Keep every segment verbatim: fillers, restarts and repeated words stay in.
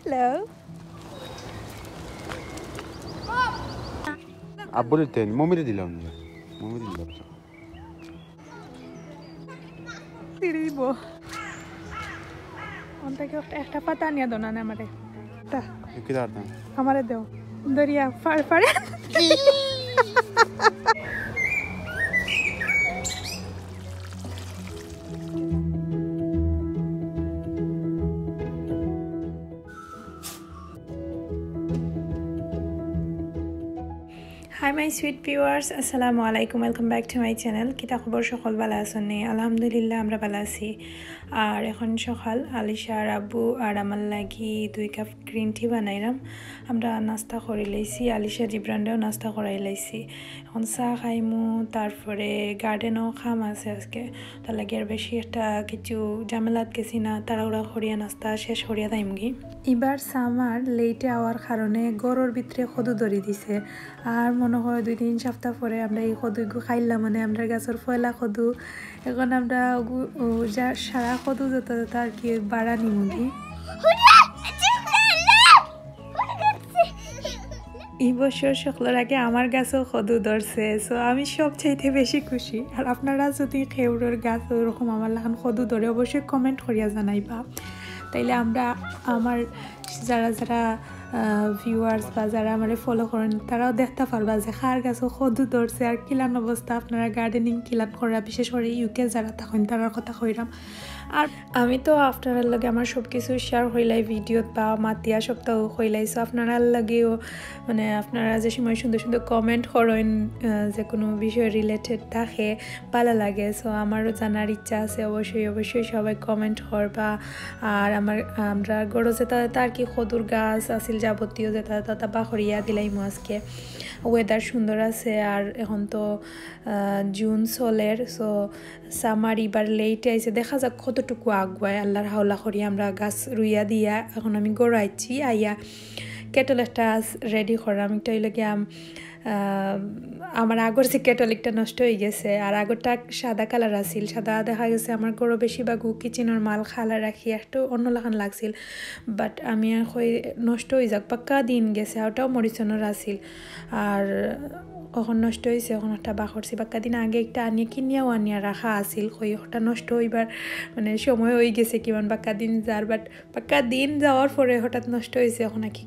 হ্যালো। আব্বুরে তেন, মমিরে দিলাম না। মমিরে দিলাম। তিরিব। অন থেকে একটা, একটা পাতা আনিয়া দেও না, না আমারে। তা। এ কি দাঁড়াতাম? আমারে দেও। দরিয়া, ফাড়, ফাড়। Hi my sweet viewers, আসসালামু আলাইকুম, welcome back to my channel। কিতা খবর, সকল ভালা আছইন নি? আলহামদুলিল্লাহ, আমরা ভালা আছি। আর এখন সকাল, আলিশার আব্বু আর আমার লাগি দুই কাপ গ্রিন টি বানাইলাম। আমরা নাস্তা করি লাইছি, আলিশা জিবরানরেও নাস্তা করাই লাইছি। এখন চা খাইমু, তারপরে গার্ডেনও কাম আছে আজকে, তার লাগি আর বেশি একটা কিছু ঝামেলাত গেছি না, তাড়াহুড়া করিয়া নাস্তা শেষ করিয়া যাইমুগি। ইবার সামার লেটে আওয়ার কারণে ঘরর ভিতরে কদু ধরি দিছে, আর মনে হয় দুই তিন সপ্তাহ পরে আমরা এই কদু খাইলাম, মানে আমরা গাছর পয়লা কদু। এখন আমরা ওগু-, ও যা সারা কদু যত যত আর কি বাড়া নিমুগি। এই বছর সকলর আগে আমার গাছও কদু ধরছে, সো আমি সবচাইতে বেশি খুশি। আর আপনারা যদি কেউরর গাছ ওরকম আমার লাখান কদু ধরে, অবশ্যই কমেন্ট করিয়া জানাইবা, তাইলে আমরা, আমার যারা যারা ভিউয়ার্স বা যারা আমারে ফলো করেন, তারাও দেখতে পারবা যে কার গাছও কদু ধরছে আর কিলান অবস্থা। আপনারা গার্ডেনিং কিলান করা, বিশেষ করে ইউকে যারা থাকেন, তারার কথা কইরাম। আর আমি তো আপনারার লগে আমার সব কিছু শেয়ার করিলাই ভিডিওত বা মাতিয়া সপ্তাহ কইলাই, সো আপনারার লগেও, মানে, আপনারা যে সময় সুন্দর সুন্দর কমেন্ট করেন, আহ, যে কোনো বিষয় রিলেটেড থাকে, ভালা লাগে। সো আমারও জানার ইচ্ছা আছে, অবশ্যই অবশ্যই সবাই কমেন্ট করবা। আর আমার, আমরা ঘরো যেটা যেটা আর কি কদুর গাছ আছিল, যাবতীয় যেটা যেটা বাখরিয়া দিলাইমু আজকে। ওয়েদার সুন্দর আছে, আর এখন তো, আহ, জুন চলের, সো সামার ইবার লেটে আইছে, দেখা যাক কতটুকু আগুয়ায়। আল্লাহর হাওলা করি আমরা গাছ রুইয়া দিয়া এখন আমি ঘরো আইছি, আইয়া কেটল একটা রেডি করাম। একটা অইলো গিয়া, আম, আহ, আমার আগর যে কেটল একটা নষ্ট হয়ে গেছে, আর আগরটা সাদা কালার আছিল, সাদা দেখা গেছে আমার ঘরো বেশিরভাগ কিচেনর মাল খালা রাখি একটু অন্য লাখান লাগছিল, বাট আমি আর কই নষ্ট হয়ে যাক, পাক্কা দিন গেছে, আর ওটাও মরিসনর আছিল। আর অখন নষ্ট হইছে, অখন একটা বাখরছি। বাক্কা দিন আগে একটা আনিয়া কিনিয়াও আনিয়া রাখা আছিল, কই ওটা নষ্ট হইবার মানে সময় হয়ে গেছে কিমান বাক্কা দিন যার, বাট বাক্কা দিন যাওয়ার পরে হঠাৎ নষ্ট হইছে। অখন আর কি,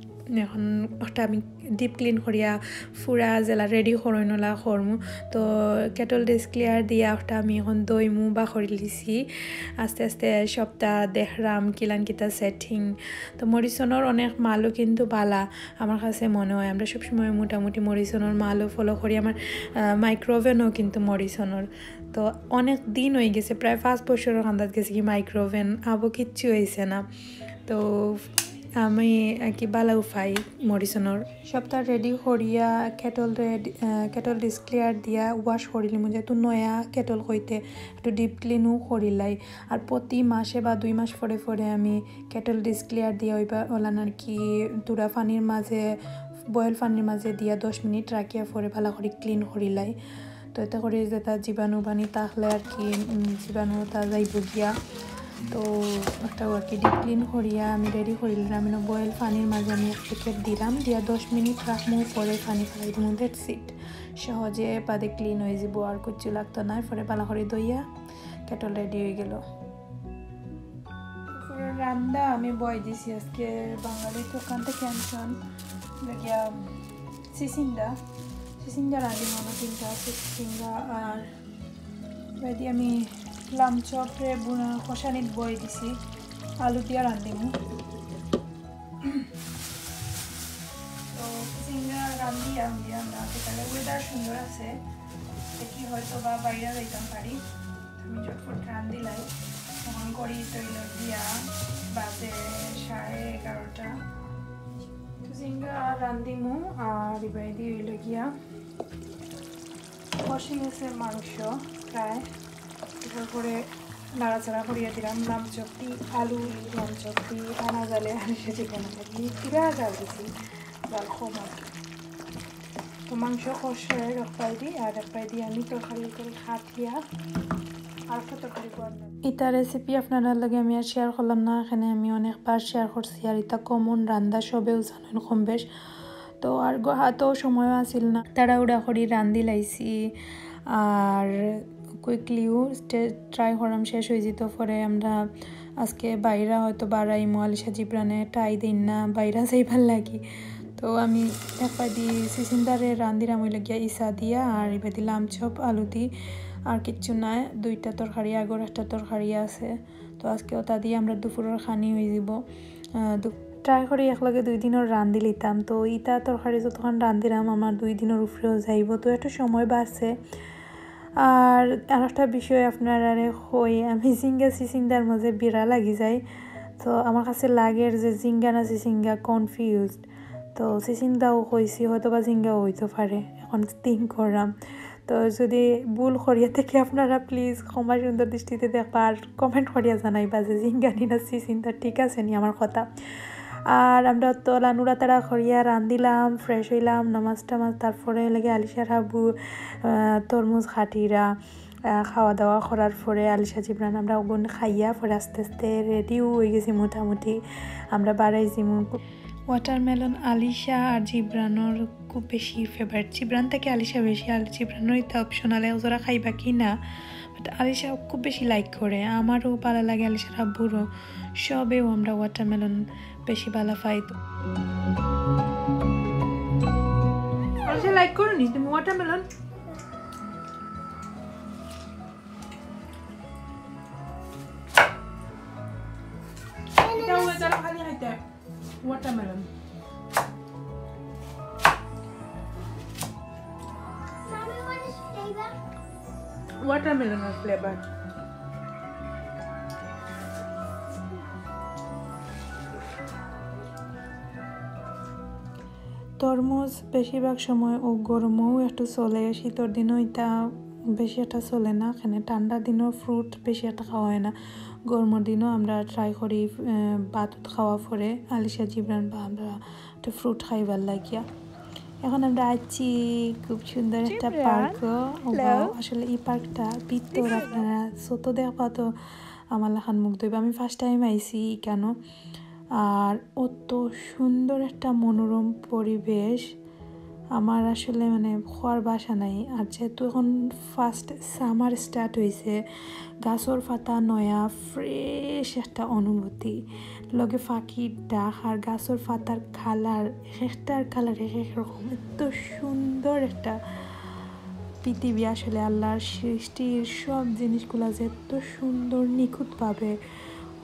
অখন ওটা আমি ডিপ ক্লিন করিয়া পুরা জেলা রেডি করইন ওলা করমু। তো কেটল ডিসক্লিয়ার দিয়া ওটা আমি অখন দইমু বাখরি লিছি। আস্তে আস্তে সবটা দেখরাম কিলান কিতা সেটিং। তো মরিসনর অনেক মালও কিন্তু বালা। আমার কাছে মনে হয় আমরা সবসময় মোটামুটি মরিসনর মালও ফলো করি। আমার, আহ, মাইক্রোওভেনও কিন্তু মরিসনর। তো অনেক দিন হয়ে গেছে, প্রায় পাঁচ বছরর কান্দাত গেছে কি মাইক্রোওভেন, আবো কিচ্ছু হয়েছে না। তো আমি আর কি বালা উপায় মরিসনর। সবটা রেডি করিয়া কেটল রেডি, আহ, কেটল ডিসক্লিয়ার দিয়া ওয়াশ করিলিমু, যেহেতু নয়া কেটল কইতে একটু ডিপ ক্লিনও করিলাই। আর প্রতি মাসে বা দুই মাস পরে পরে আমি কেটল ডিসক্লিয়ার দিয়া ওইবার ওলান আর কি তুরা পানির মাঝে, বয়েল পানির মাঝে দিয়া দশ মিনিট রাখিয়া পরে ভালা করি ক্লিন করিলাই। তো এতে করে যেটা জীবাণু বানি থাকলে আর কি, উম, জীবাণুটা যাইব গিয়া। তো একটা আর কি ডিপ ক্লিন করিয়া আমি রেডি করিলাম। মানে বয়েল পানির মাঝে আমি এক প্যাকেট দিলাম, দিয়া দশ মিনিট রাখমু, পরে পানি ফালাই দিমু, that's it। সহজে বাদে ক্লিন হয়ে যাব, আর কিচ্ছু লাগতো না। পরে ভালা করি ধইয়া কেটল রেডি হয়ে গেল। পুরো রান্দা আমি বয় দিছি আজকে। বাঙালি দোকান থেকে আনছন লাগিয়া সিসিঙ্গা, সিসিঙ্গা রাঁধি মনে চিন্তা আছে সিসিঙ্গা। আর বাদে আমি লাম চপরে বুনা কষানিত বয় দিছি, আলু দিয়া রান্ধিমু। তো সিসিঙ্গা রান্ধি আমি, আমরা সেখানে ওয়েদার সুন্দর আছে, দেখি হয়তো বা বাইরে যাইতাম পারি। আমি ঝটফট রান্ধিলাই, অখন করি তৈল দিয়া বাজে সাড়ে এগারোটা। তো সিসিঙ্গা রান্ধিমু, আর ইবাইদি হইল গিয়া কষি গেছে মাংস প্রায়। এটার পরে নাড়াচাড়া করিয়া দিলাম লাম চপটি, আলু, লাম চপটি, আনা জালে আলু সেটি বানাই দিই। কিরা জাল দিছি, জাল কম আর কি। তো মাংস কষে এক পাই দি, আর এক পাই দি আমি তরকারি তরকারি কাটিয়া ইতা রেসিপি আপনারার লগে আমি আর শেয়ার করলাম না, এখানে আমি অনেকবার শেয়ার করছি। আর ইতা কমন রান্দা, সবেউ জানইন কম বেশ। তো আর গ-, হাতেও সময় আছিল না, তাড়াহুড়া করি রান্দি লাইছি। আর কুইকলিও ট্রাই করাম, শেষ অই যিতো। পরে আমরা আজকে বাইরা হয়তো বারাইমু, আলিশা জিবরানে টাই দিন না বাইরা যাইবার লাগি। তো আমি একবাদি সিসিন্দারে রান্দিরাম অইলো গিয়া ইছা দিয়া, আর ইবাদি লাম চপ আলু দি, আর কিচ্ছু নাই। দুইটা তরকারি, আগর একটা তরকারি আছে। তো আজকে ওটা দিয়া আমরা দুপুরর খানি অই যিবো। আহ, দু-, ট্রাই করি একলগে দুই দিনর রান্দি লিতাম। তো ইতা তরকারি যতখান রান্দিরাম, আমার দুই দিনর উপরেও যাইবো, তো একটু সময় বাঁচে। আর আরেকটা বিষয় আপনারারে কই, আমি জিঙ্গা সিসিন্দার মাঝে বিড়া লাগি যাই। তো আমার কাছে লাগের যে জিঙ্গা না সিসিঙ্গা, কনফিউজড। তো সিসিন্দাও কইছি, হয়তো বা জিঙ্গাও অইতো পারে, এখন থিঙ্ক করলাম। তো যদি ভুল করিয়া থাকি আপনারা প্লিজ ক্ষমা সুন্দর দৃষ্টিতে দেখবা, আর কমেন্ট করিয়া জানাইবা যে জিঙ্গানি না সিসিন্দা, ঠিক আছে নি আমার কথা। আর আমরা তো লানুরা তারা করিয়া রান্দিলাম, ফ্রেশ অইলাম, নামাজ টামাজ, তারপরে লাগে আলিশার হাবু, আহ, তরমুজ খাটিরা, আহ, খাওয়া দাওয়া করার পরে আলিশা জিবরান আমরা ওগুন খাইয়া পরে আস্তে আস্তে রেডিও অই গেছি মোটামুটি। আমরা বারাই যিমু। ওয়াটারমেলন আলিশা আর জিবরানর খুব বেশি ফেভারিট। জিবরান থাকি আলিশা বেশি, আর জিবরানর ইতা অপশনাল, এক জোড়া খাইবা কি না, বাট আলিশা খুব বেশি লাইক করে। আমারও ভালা লাগে, আলিশার হাবুরও, সবেও আমরা ওয়াটারমেলন বেশি ভালা পাই। তো আলিশা লাইক করো নি তুমি ওয়াটারমেলন? এটা ওয়েদার খালি খাইতে। Watermelon. Mommy, what is flavor? Watermelon flavor. তরমুজ বেশিরভাগ সময় ও গরমও একটু চলে, শীতর দিনও ইতা বেশি একটা চলে না। এখানে ঠান্ডার দিনও ফ্রুট বেশি একটা খাওয়া হয় না। গরমর দিনও আমরা ট্রাই করি, আহ, ভাত খাওয়া পরে আলিশা জিবরান বা আমরা একটা ফ্রুট খাইবার লাগিয়া। এখন আমরা আছি খুব সুন্দর একটা জিবরান, পার্কও। ও hello. Wow, আসলে এই পার্কটা ভিতর আপনারা যত দেখবা তো আমার লাখান মুগ্ধ হইবা। আমি ফার্স্ট টাইম আইছি এখানো, আর অত সুন্দর একটা মনোরম পরিবেশ। আমার আসলে মানে কওয়ার ভাষা নাই। আর যেহেতু এখন ফার্স্ট সামার স্টার্ট হইছে, গাছর পাতা নয়া ফ্রেশ একটা অনুভূতি, লগে পাখির ডাক আর গাছর পাতার কালার, এক একটার কালার এক এক রকম। এত সুন্দর একটা পৃথিবী আসলে, আল্লাহর সৃষ্টির সব জিনিসগুলা যে এত সুন্দর নিখুঁতভাবে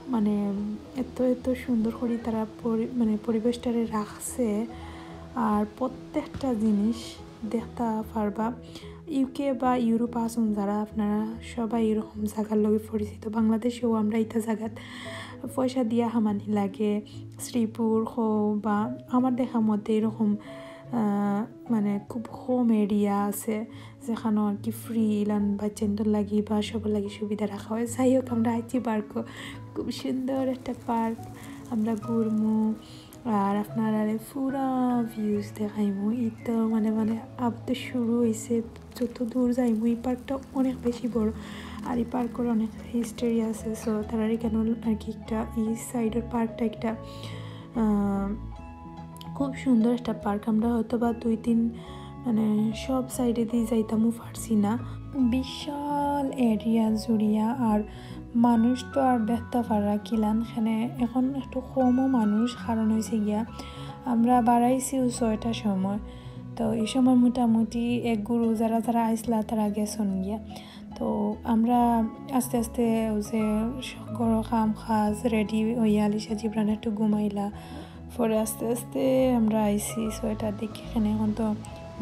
মানে এত এত সুন্দর করি তারা পরি-, মানে পরিবেশটারে রাখছে। আর প্রত্যেকটা জিনিস দেখতা পারবা। ইউকে বা ইউরোপ আছইন যারা, আপনারা সবাই এরকম জাগার লগে পরিচিত। বাংলাদেশেও আমরা ইতা জাগাত পয়সা দিয়া হামানি লাগে, শ্রীপুর হো বা আমার দেখা মতে এরকম, আহ, মানে খুব কম এরিয়া আছে যেখানো আর কি ফ্রি ইলান বাচ্চাইন্তর লাগি বা সবর লাগি সুবিধা রাখা হয়। যাই হোক, আমরা আইছি পার্কও, খুব সুন্দর একটা পার্ক, আমরা ঘুরমু আর আপনারারে পুরা ভিউজ দেখাইমু। ই তো মানে, মানে আবার তো শুরু হইছে, যত দূর যাইমু। এই পার্কটা অনেক বেশি বড়, আর এই পার্কর অনেক হিস্টরি আছে। সো তারার এখানে আর কি একটা, এই সাইডের পার্কটা একটা, আহ, খুব সুন্দর একটা পার্ক। আমরা হয়তো বা দুই তিন মানে সব সাইডে দিয়ে যাইতামও পারছি না। বিশাল এরিয়া জুড়িয়া, আর মানুষ তো আর দেখতা পারা কিলান, এখানে এখন একটু কমও মানুষ, কারণ হইছে গিয়া আমরা বারাইছি ছয়টার সময়। তো এই সময় মোটামুটি এক গুরু যারা যারা আইসলা তারা গেছইন গিয়া। তো আমরা আস্তে আস্তে ওই যে ঘরো কাম কাজ রেডি হইয়া আলিশা জিবরান একটু ঘুমাইলা, পরে আস্তে আস্তে আমরা আইছি ছয়টার দিকে। এখানে এখন তো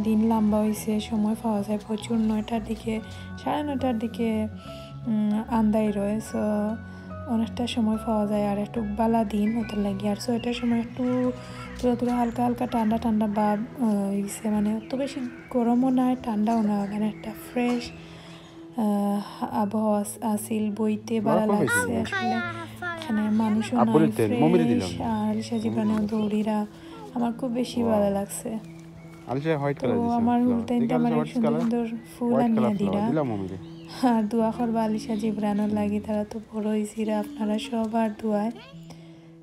দিন লম্বা হইছে, সময় পাওয়া যায় প্রচুর। নয়টার দিকে, সাড়ে নয়টার দিকে, উম, আন্দাই রয়। সো অনেকটা সময় পাওয়া যায়, আর একটু বালা দিন ওটার লাগি। আর ছয়টার সময় একটু থুড়া থুড়া হালকা হালকা ঠান্ডা ঠান্ডা ভাব, আহ, হইছে, মানে অত বেশি গরমও নাই, ঠান্ডাও না, মানে একটা ফ্রেশ, আহ, আবহাওয়া আস-, আছিল, বইতে বালা লাগছে আসলে। এখানে মানুষও নাই, ফ্রেশ, আর আলিশা জিবরানও দৌড়িরা, আমার খুব বেশি বালা লাগছে। আলিশা হোয়াইট তো কালার দিছে। আমার হুলতাইন্তে আমার সুন্দর সুন্দর ফুল আনিয়া দিরা। আর দোয়া করবা আলিশা জিবরানর লাগি, তারা তো বড় অইছিরা, আপনারা সবার দোয়ায়।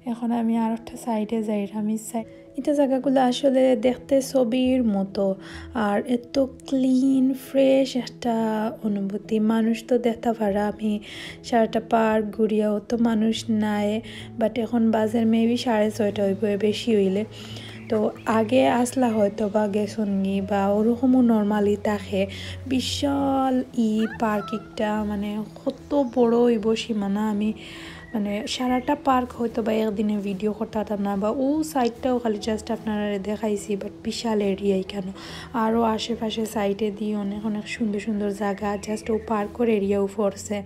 এখন আমি আর একটা সাইডে যাইরাম, এই সাইড। ইটা জাগাগুলা আসলে দেখতে ছবির মতো, আর এত ক্লিন, ফ্রেশ একটা অনুভূতি। মানুষ তো দেখতা পারা, আমি সারাটা পার্ক ঘুরিয়াও তো মানুষ নাই, বাট এখন বাজের মেবি সাড়ে ছয়টা অইবো, বেশি অইলে। তো আগে আসলা হয়তো বা গেছনগি বা ওরকমও নর্মালি থাকে। বিশাল ই পার্ক একটা, মানে কত বড় অইবো সীমানা। আমি মানে সারাটা পার্ক হয়তো বা একদিনে ভিডিও করতে পারতাম না, বা ও সাইডটাও খালি জাস্ট আপনারা দেখাইছি, বাট বিশাল এরিয়া এখানে। আরও আশেপাশে সাইডে দিয়ে অনেক অনেক সুন্দর সুন্দর জাগা, জাস্ট ও পার্কর এরিয়াও পড়ছে।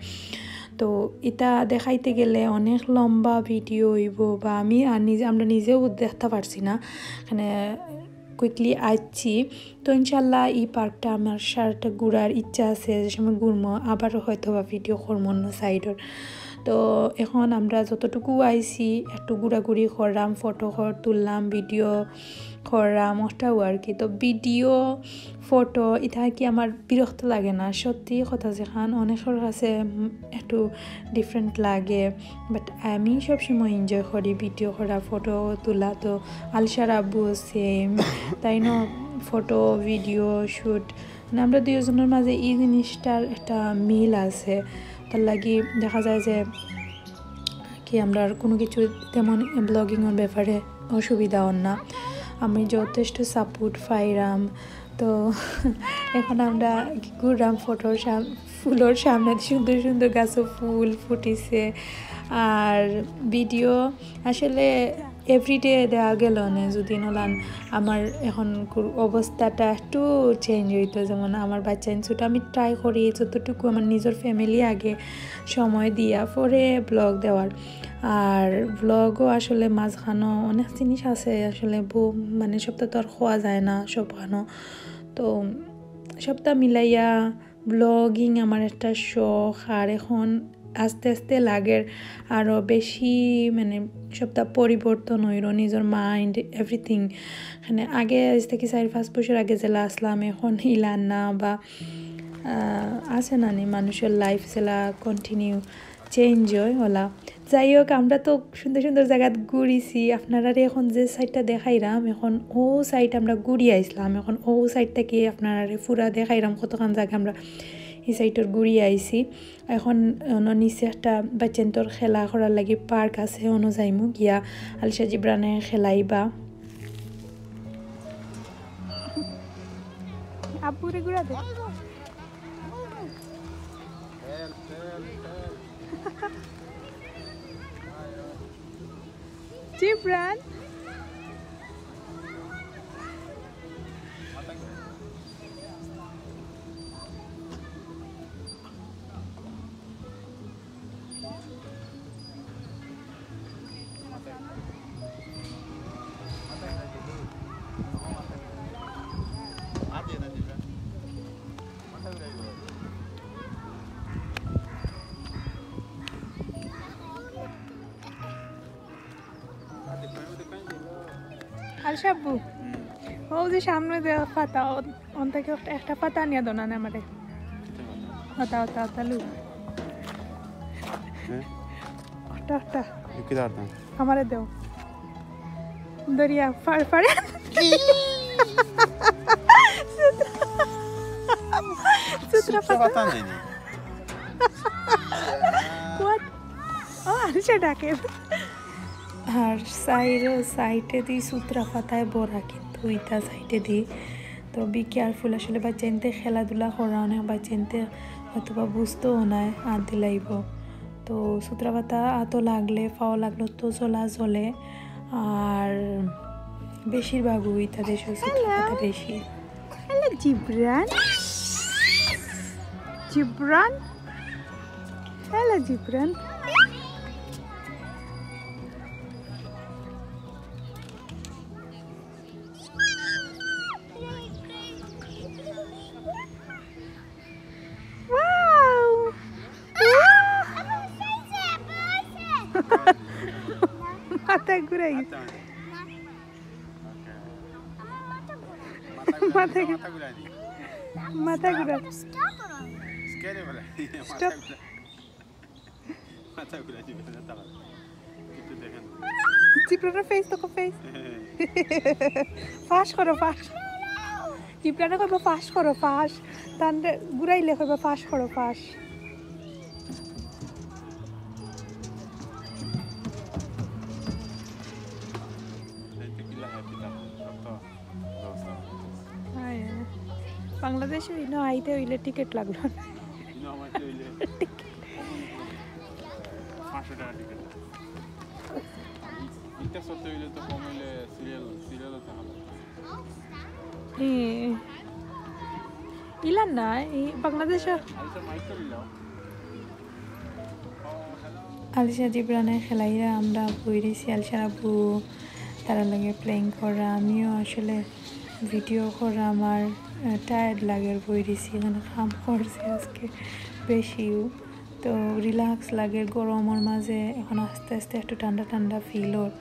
তো এটা দেখাইতে গেলে অনেক লম্বা ভিডিও অইবো, বা আমি আর নিজে, আমরা নিজেও দেখতে পারছি না, মানে কুইকলি আইছি। তো ইনশাল্লাহ এই পার্কটা আমার সারাটা ঘুরার ইচ্ছা আছে, যে সময় ঘুরমু আবারও হয়তো বা ভিডিও করমু অন্য সাইডর। তো এখন আমরা যতটুকু আইছি একটু ঘুরাঘুরি করলাম, ফটো তুললাম, ভিডিও করলাম, ওটাও আর কি। তো ভিডিও, ফটো এটা কি আমার বিরক্ত লাগে না, সত্যি কথা যেখান অনেকের কাছে উম, একটু ডিফারেন্ট লাগে, বাট আমি সবসময় এনজয় করি ভিডিও করা, ফটো তোলা। তো আলিশার আব্বু সেম, তাইনও ফটো ভিডিও শ্যুট, মানে আমরা দুইজনের মাঝে এই জিনিসটার একটা মিল আছে। তার লাগি দেখা যায় যে কি আমরা আর কোনো কিছু তেমন ব্লগিংয়ের ব্যাপারে অসুবিধা অর না, আমি যথেষ্ট সাপোর্ট পাইরাম। তো এখন আমরা ঘুরলাম ফটোর সাম ফুলর সামনে, সুন্দর সুন্দর গাছও ফুল ফুটিছে। আর ভিডিও আসলে এভরিডে দেওয়া গেল না, যদি নলান আমার এখন কু- অবস্থাটা একটু চেঞ্জ হইতো। যেমন আমার বাচ্চা ছোটো, আমি ট্রাই করি যতটুকু আমার নিজের ফ্যামিলি আগে সময় দিয়া পরে ব্লগ দেওয়ার। আর ব্লগও আসলে মাঝখানো অনেক জিনিস আছে আসলে বউ, মানে সবটা তো আর খোয়া যায় না সবখানো। তো সবটা মিলাইয়া ব্লগিং আমার একটা শখ, আর এখন আস্তে আস্তে লাগের আরও বেশি, মানে সবটা পরিবর্তন হইল, নিজের মাইন্ড, এভরিথিং। মানে আগে আজ থেকে চার পাঁচ বছর আগে যেলা আসলাম, এখন ইলা না, বা আহ, আছে না নি মানুষের লাইফ যেলা কন্টিনিউ চেঞ্জ হয় ওলা। যাই হোক, আমরা তো সুন্দর সুন্দর জায়গাত ঘুরিছি। আপনারারে এখন যে সাইডটা দেখাইরাম, এখন ও সাইড আমরা ঘুরি আইসলাম। এখন ও সাইড থেকে আপনারারে পুরা দেখাইরাম কতখান জায়গা আমরা এই সাইডর ঘুরি আইছি। এখন অনো নিচে একটা বাচ্চাইন্তর খেলা করার লাগি পার্ক আছে, অনো যাইমু গিয়া আলিশা জিবরানে খেলাইবা। আব্বুরে ঘুরা দে। জিবরান। আর সাব্বু, ও যে সামনে দেওয়া পাতা, ও- অন থেকে একটা, একটা পাতা নিয়ে দো না আমারে। হতা হতা হতা লু। হ্যাঁ? হতা হতা। আমারে দেও। দরিয়া ফার ফারে। সুতরা পাতা। What? ও, আলিশা ডাকে। আর সাইডে, সাইডে দি সুতরা পাতায় ভরা কিন্তু ইটা সাইডে দি। তো be careful, আসলে বাচ্চাইন্তে খেলাধুলা করা, অনেক বাচ্চাইন্তে হয়তো বা বুঝতেও নাই, আত দিলাইব। তো সুতরা পাতা আতো লাগলে, পাও লাগলো তো জ্বলা জ্বলে। আর বেশিরভাগ ওই তাদের সুতরা পাতা বেশি। হ্যালো জিবরান। জিবরান। হ্যালো জিবরান। Wow! মাথা ঘুরাই। মাথা ঘুরা। মাথা ঘুরা। কে রে বলে? Stop. মাথা ঘুরে দিবে না তারা। একটু দেখেন। জিব্রানের ফেস দেখো, ফেস। ফাঁস করো, ফাঁস। জিব্রানে কইব ফাঁস করো, ফাঁস। তানরে ঘুরাইলে কইব ফাঁস করো, ফাঁস। এই তো কিলা হ্যাপি তা। সব তো ব্যবস্থা। বাংলাদেশে ইনো আইতে হইলে টিকিট লাগলো। ইনো আমার তো হইলে পাঁচশো টাকা টিকিট। ইটা সত্য হইলে তো কম হইলে সিরিয়াল সিরিয়ালও থাকা লাগে। ইলা না, এই বাংলাদেশে। আলিশা জিব্রানে খেলাইরা আমরা বই রইছি। আলিশার আব্বু তারা লাগে প্লেইং করা, আমিও আসলে ভিডিও করা, আমার টায়ার্ড লাগে, বই রইছি, এখানে কাম করছি আজকে বেশিও। তো রিল্যাক্স লাগে গরমর মাঝে, এখন আস্তে আস্তে একটু ঠান্ডা ঠান্ডা ফিল ওর,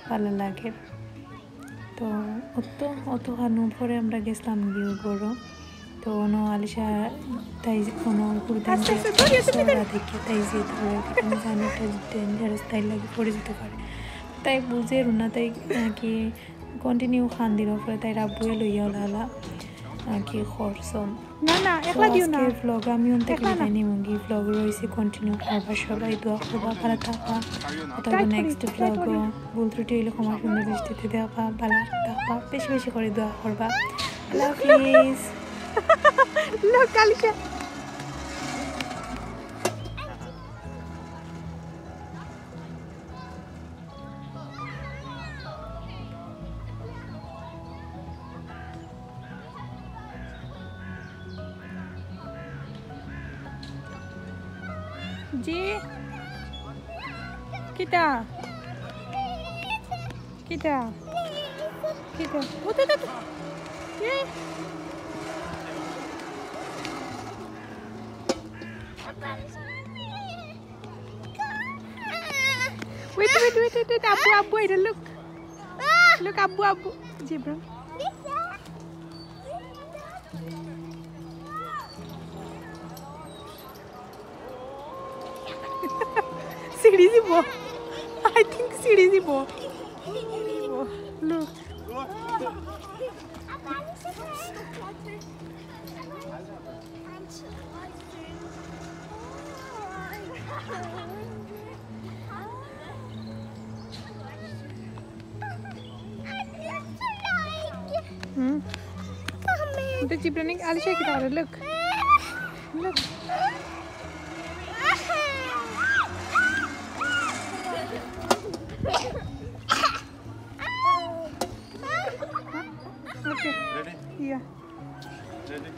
ভালো লাগে। তো অত অত হানু পরে আমরা গেছিলাম গিয়ে গরো। তো অনো আলিশা তাই কোনো হুরুতাইন আস্তে আস্তে, যে ধরিয়া তুমি সরা দেখে তাই যে ধরে আমি জানি একটা ডেঞ্জারাস তাই লাগে পড়ে যেতে পারে। তাই বুঝে রুনা তাই আহ, কি কন্টিনিউ খান দিল পরে তাই রাব্বুয়ে লইয়া লালা আহ, কি করছম। না না, একলা দিও না। ব্লগ আমি অন্তে একলা না। বিদায় নিমুগি। ব্লগ রয়েছে কন্টিনিউ করবা, সবাই দোয়া করবা, ভালো থাকবা। কথা টাইট করি, নেক্সট টাইট ব্লগ করি। ভুল ত্রুটি হইলে ক্ষমা সুন্দর দৃষ্টিতে দেখবা, ভালো থাকবা, বেশি বেশি করে দোয়া করবা। আল্লাহ হাফিজ। Look, Alisha. জি। কিতা? কিতা? কিতা? ও তো, তো, তো। এ। Wait, wait, wait, wait, wait. আব্বু, আব্বু, এটা look. Look, আব্বু, আব্বু. Zebra. সিঁড়ি দিব. I think সিঁড়ি দিব. Look. হুম. এটা জিব্রানিক আলিশা কি তাহলে? Look. Look. Okay. Ready? Yeah. Ready?